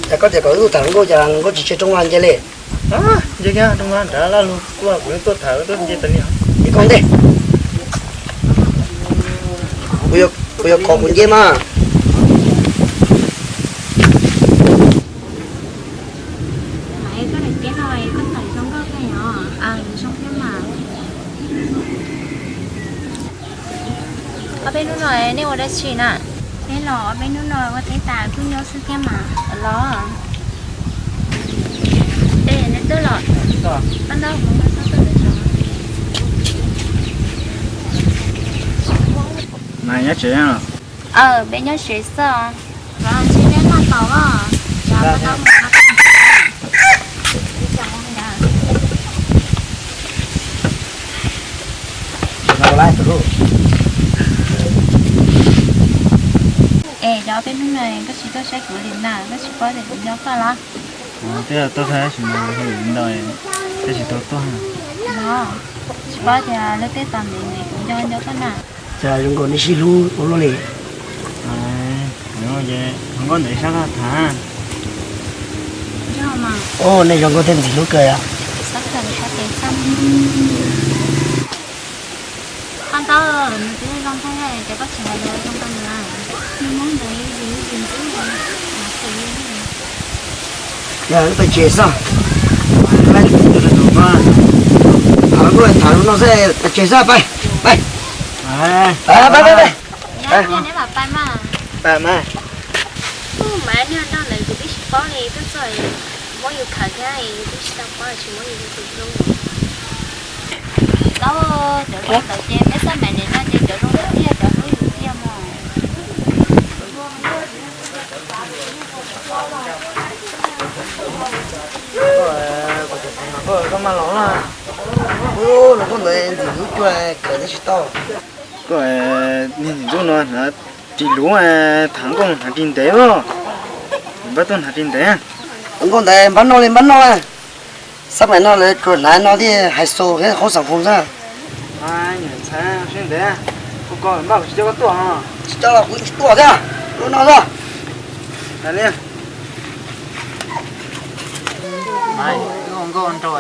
Cas koj tias kom wb tuaj tham hluas nkauj, cas hluas nkauj tsis tseg rooj vag nce li? Nce kiag rooj vag nrad laj lug tuaj, kuv yeej tuaj tham wb tuaj nce tas li. Ib koj ntej, kuv yuav kom kuv nce mas. Ob peb hnub no nej ua dab tsi na? Peb los ob peb hnub no ua teb tas kuj nyob xwb thiab mas. Los, es neb twb los, pab ntaub hmoov no txhob tuaj ntawm tso. Mas nyob tsev, peb nyob tsev xwb. Los ntshe neb noj tau os, pab ntaub hmoov no. Es cov peb hnub no koj tsis tuaj saib kuv li na, koj tsis paub tias kuv nco koj los? Twb tuaj txog tab sis mas hauj lwm ntau, twb tsis tau tuaj. Los, tsis paub tias lub teb tau ntev ntev kuv nco nco koj na. Cas zoo nkaus nej sib hlub ua luaj li. Hluas nkauj ntawd sab laj tham. Oj, nej zoo nkauj thiab ntxim hlub kawg yom. Pab ntaub, nws twb zoo thiab, cas koj tsis hais lus zoo rau nws? Yog wb pais tsev xwb. Tham lus noj xwb, pais tsev xwb, pais, pais, pais, pais, pais. Pais mas. Mas niag nrog ntawd kuv twb tsis paub li, tuaj txog muab yus khaws thiab yus twb tsis tau paub, tsis muab yus tus hlub. Tau, cov zoo ntawd ces peb xab maim niam no ces cov zoo tiag, cov hlub yus tiag mog. Koj mas los na. Ub, los koj ntawd ntxim hlub cuag kawm thiab tsis tau. Koj niag ntxim ntxub no hnav ris luv, tham nkauj hnav ris ntev os. Npab tuaj hnav ris ntev. Nkauj ntawd npab noj li npab noj. Xab maim no lawv tsuas hnav no thiaj hais xus thiab qhaub xeem foos xwb. Ntxhais siab ntev, kuv ko npaj kuv tsis coj koj tuaj. Tsis coj los kuv tsis tuaj thiab, lub no xwb. Nkauj nraug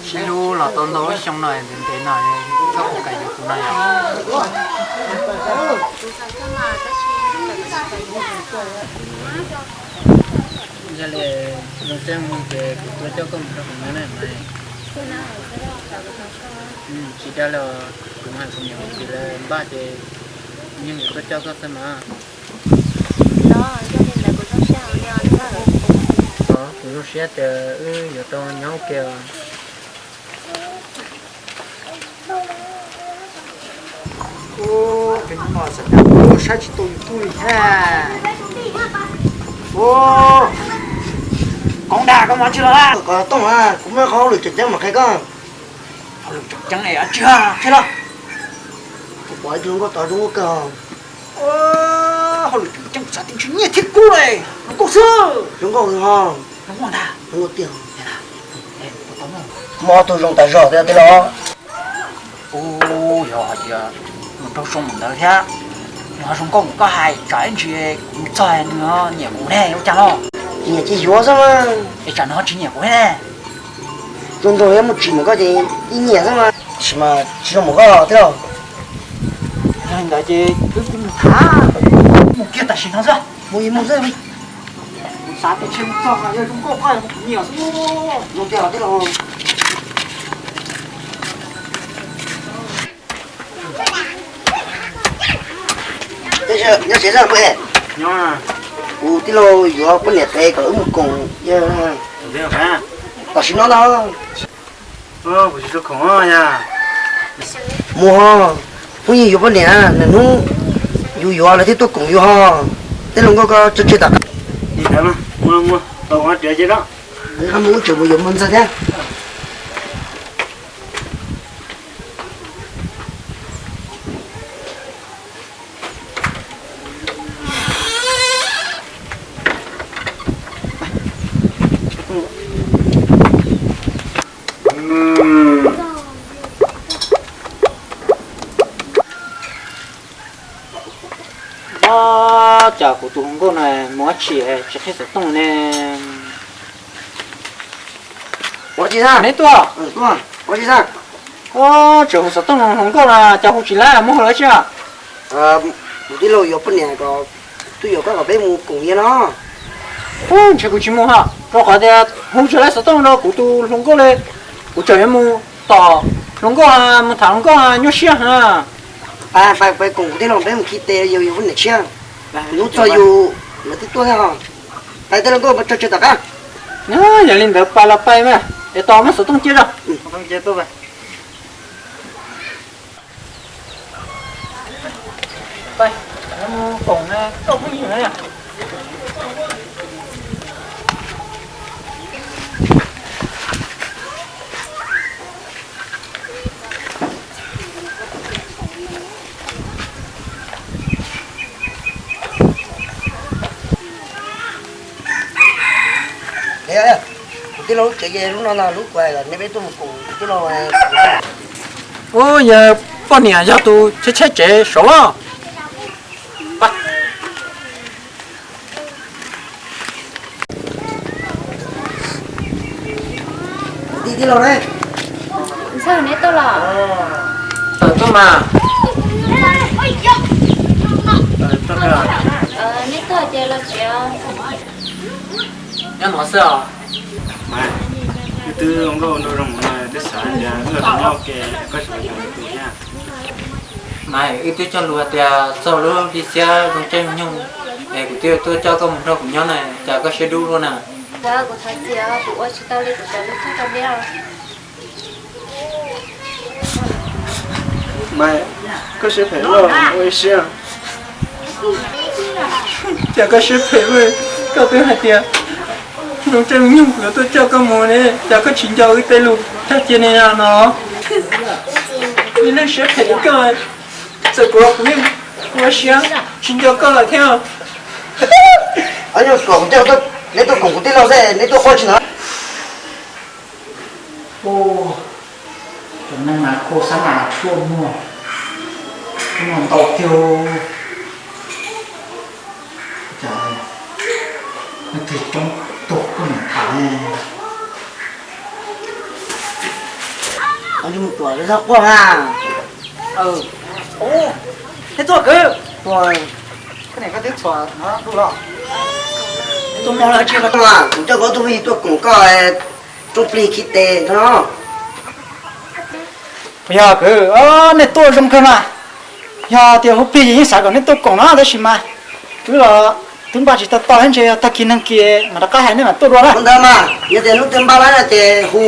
sib hlub los tau ntau lub xyoo no ntev ntev no, txhob ua kam yuav kuv no yom. Yog li zoo siab mus ces kuv tuaj coj koj mus rau hauv no na mas. Tsis dag li, kuv mas hais kuv niam kuv txiv lawv npaj ces yeej yuav tuaj coj koj xwb mas. Kuv zoo siab tias wb yuav tau nyob ua ke os. Ub, peb hnub no xav tias kuv saib tsis tau YouTube li thiab. Ub, Koob Dag, koj mus tsis los lawm? Koj tooj, kuv muaj qhov hauj lwm tseem ceeb mam qhia koj. Hauj lwm tseem ceeb es dab tsi, qhia los. Kuv pom ib tug hluas nkauj tod zoo nkauj kawg. Hauj lwm tseem ceeb xav tib ntsib nyiaj thiab kub li, hluas nkauj xwb. Zoo nkauj ho. Zoo nkauj ntag. Zoo nkauj tiag. Muaj ob tug zoo tas zog thiab tij laug. Ub, yog hais tias nws raug zoo ntawd thiab, nws ho zoo nkauj npaum koj hais, tsam ib ntsis kuv mus txog nws nyiam kuv ne ua cas los? Nyiam ces yuav xwb mas. Es tsam nws ho tsis nyiam kuv ne? Zoo nraug thiab, muaj tsis npaum koj ces yeej nyiam xwb mas. Tab sis mas tsis zoo npaum koj thiab. Yog li ntawd ces wb kuj mus tham, mus kiag tam sim no xwb. Mus mus xwb. Xav tias ntshe mus txog yog zoo nkauj koj yog kuv nyiam xwb. Zoo tiag tij laug. Nyob tsev zaj npawg. Kuv tij laug yuav poj niam pem kom wb mus koom. Tam sim no no. Mus ho, phooj ywg yuav poj niam, nws hnub yus yuav lawv thiaj tuaj koom yus ho. Tej hluas nkauj koj tso tseg tam. Mus, mus tsev mus yuav mus ntxawg thiab. Ua, Cas kuv tus hluas nkauj no mus dab tsi tsis qhib xov tooj ne? Ua tsi na? Neb tuaj. Ua tsi na? Tseem hu xov tooj hluas nkauj no cas hu tsis lab, muab hu lawm tsi? Kuv tij laug yuav poj niam ko, twb yuav koj kom peb mus koom nyiaj no. Ntshe kuv tsis mus hos, rau qhov tias hu tsis lab xov tooj rau kuv tus hluas nkauj li. Kuv tseem yuav mus tom hluas nkauj, mus tham hluas nkauj nyuaj siab heev. Pab pab koom kuv tij laug peb mus khi tes, yus yuav poj niam tshiab. Hnub txog yus lawv twb tuaj thiab hos. Pab tej hluas nkauj mus tso tseg tom qab. Yog li ntawd pab los pab mas, es tos muab xov tooj cia rau. Kuv tij laug lub tsev ces lub no no, lub kuv hais kom nej peb tuaj mus koom kuv tij laug. Ub, yog poj niam yog tus tshaib tshaib tsev saud los. Tij laug ne? Ntxawg, neb tuaj los? Tuaj mas. Neb tuaj ces los tsev. Nyob no xwb os. Mas wb twb nkauj nraug zoo no, twb xav tias wb los nyob ua ke, koj tsis los yos tus thiab. Mas wb twb cog lus tias txog lub hli xiab zoo caij nyoog, es kuv twb tuaj coj koj mus nrog kuv nyob na, cas koj siab dub luaj na? Kuv thov txim, kuv ua tsis tau li kuv cov lus thov rau neb. Mas koj siab phem luaj ua ib siab. Cas koj siab phem luaj, koj twb hais tias zoo caij nyoog kuv yuav tuaj coj koj mus ne, cas koj tsis nco wb tej lus tag cia li no? Ib leeg siab phem li koj, txawm kuv los kuv yeej ua siab tsis nco koj lawm thiab. Neb tuaj koom kuv tij laug xwb, neb tuaj quaj tsis ntag. Cov neeg mas kho xab nas tshuaj muag, muag ntau tiag. Cas leej twg coob tuag kuj mus tham ne. Mus tuam lawv txhob quaj mas. Neb tuaj kwv, koj niam koj twb txhuam no los? Neb tuaj mog lawm tsis? Kuv coj koj tus me tuaj koom koj rooj plig khi tes no. Puas yog kwv? Nej tuaj zoo kawg mas. Yog tias hu plig yeej xav kom neb tuaj koom no tab sis mas twb los twb npaj tsis tau tau thiab, ntshe yog tag kis nag kis mam rov qab hais nej mam tuaj dua na. Ua ntawd mas yog tias hnub twg npaj lawm ces hu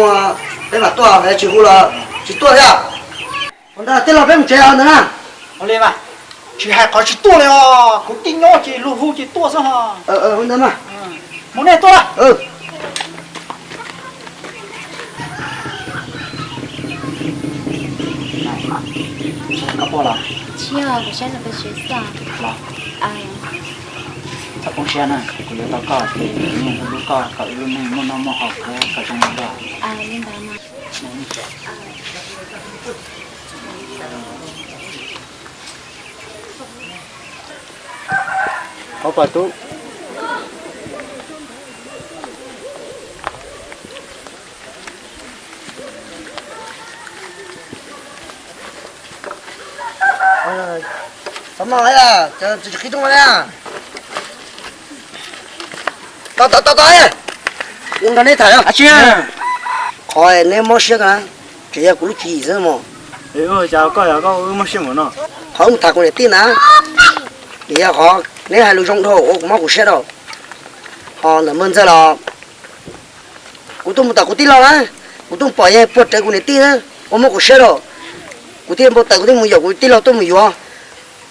peb mam tuaj, tsis hu los tsis tuaj thiab. Ua ntawd tij laug peb mus tsev ntawd na. Ua li mas, tsis hais qhov tsis tuaj li os, kuv tij nyob ces luag hu ces tuaj xwb ho. Ua ntawd mas. Mus nej tuaj na. Koj pom los? Tsis yog, kuv saib los peb tsev xwb. Los. Txhob poob siab na, kuv yuav tau koj ces kuv yeej hlub koj kom wb lub neej muaj noj muaj haus thiab kom zoo li ntawd. Qhov pom tub. Xav mas, tsis qhib rooj li. Tau tau tau tau, nrog neb tham. Qhov neb mob siab ko na, tseem yog kuv lub tswv yim xwb mog. Qhov wb mus tham kuv niam tij na, nws yog qhov neb hais lus zoo dhau ua kuv mob kuv siab dhau. Ho ntawm Npawg Ntxawg los kuv tuaj mus tom kuv tij laug na, kuv tuaj pom yeej puag rawv kuv niam tij na, ua mob kuv siab dhau. Kuv thiaj npau taws kuv thiaj mus yaum kuv tij laug tuaj mus yuav,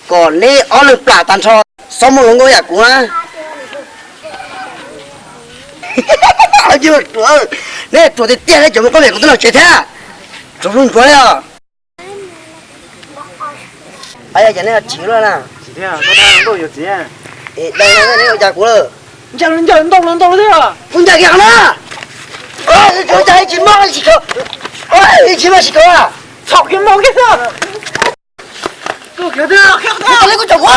kom neb ob leeg plam tag nrho, txhob muaj hluas nkauj yam kuv na. Neb ruam tiag tiag, neb cov muaj koj niam kuv twb los tsev thiab, tsuas hlub ntsuav li os. Ab, yog ces neb los tsim luaj na. Tsim thiab, koj dag ntau yuav txiv. Es dag no neb ua cas kuv lawm? Ncaim ntau los ntau thiab. Kuv ncaim kiag qhov no. Ua cas tsis mob tsis khav, tsis mob tsis khav. Txhaum kiag mob kiag xwb. Kuv khiav thiab, khiav thiab, kuv tsom kuv.